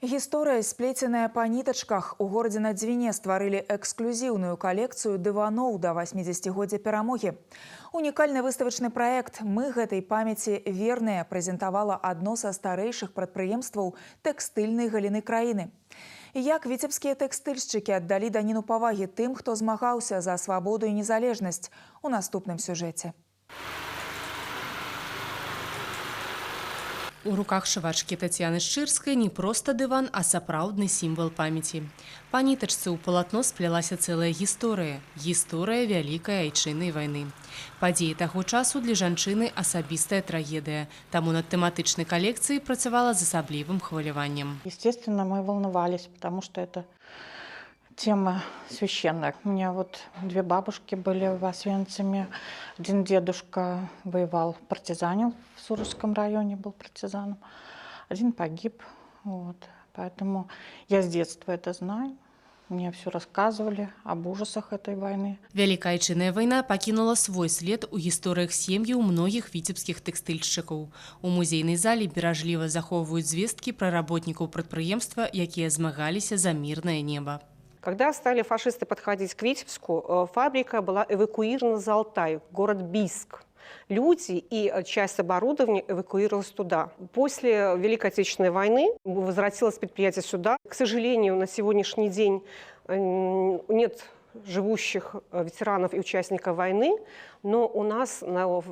Гісторыя, сплеценая па нітачках. У горадзе на Дзвіне стварылі эксклюзіўную калекцыю дываноў да 80-годдзя Перамогі. Унікальны выставачны праект «Мы гэтай памяці верныя» прэзентавала адно са старэйшых прадпрыемстваў тэкстыльнай галіны краіны. Як віцебскія тэкстыльшчыкі аддалі даніну павагі тым, хто змагаўся за свабоду і незалежнасць, у наступным сюжэце. У руках швачкі Таццяны Шчырскай не проста дыван, а сапраўдны сімвал памяці. Па нітачцы ў палатно сплялася цэлая гісторыя. Гісторыя Вялікай Айчыннай вайны. Падзеі таго часу для жанчыны асабістая трагедыя. Таму над тэматычнай калекцыяй працавала з асаблівым хваляваннем. Естественно, мы волновались, потому что это тема священная. У меня вот две бабушки были в Освенциме. Один дедушка воевал, партизанил в Сурожском районе, был партизаном. Один погиб. Вот. Поэтому я с детства это знаю. Мне все рассказывали об ужасах этой войны. Вялікая Айчынная вайна пакінула свой след у гісторыях сем'яў многіх віцебскіх тэкстыльшчыкаў. У музейнай зале беражліва захоўваюць звесткі пра работнікаў прадпрыемства, якія змагаліся за мірнае неба. Когда стали фашисты подходить к Витебску, фабрика была эвакуирована за Алтай, в город Бийск. Люди и часть оборудования эвакуировалась туда. После Великой Отечественной войны возвратилось предприятие сюда. К сожалению, на сегодняшний день нет живущих ветеранов и участников войны, но у нас на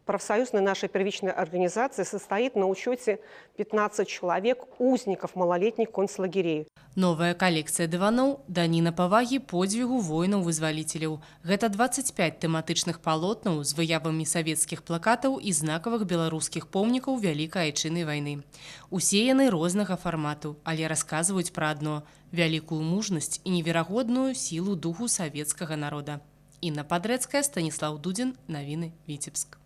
профсоюзной нашей первичной организации состоит на учете 15 человек, узников малолетних концлагерей. Новая калекцыя дываноў – даніна павагі подзвігу воінаў-вызваліцеляў. Гэта 25 тэматычных палотнаў з выявамі савецкіх плакатаў і знакавых беларускіх помнікаў Вялікай Айчыннай вайны. Усе яны рознага фармату, але расказваюць пра адно – вялікую мужнасць і неверагодную сілу духу савецкага народа. Інна Падрэцкая, Станіслаў Дудзін, навіны, Віцебск.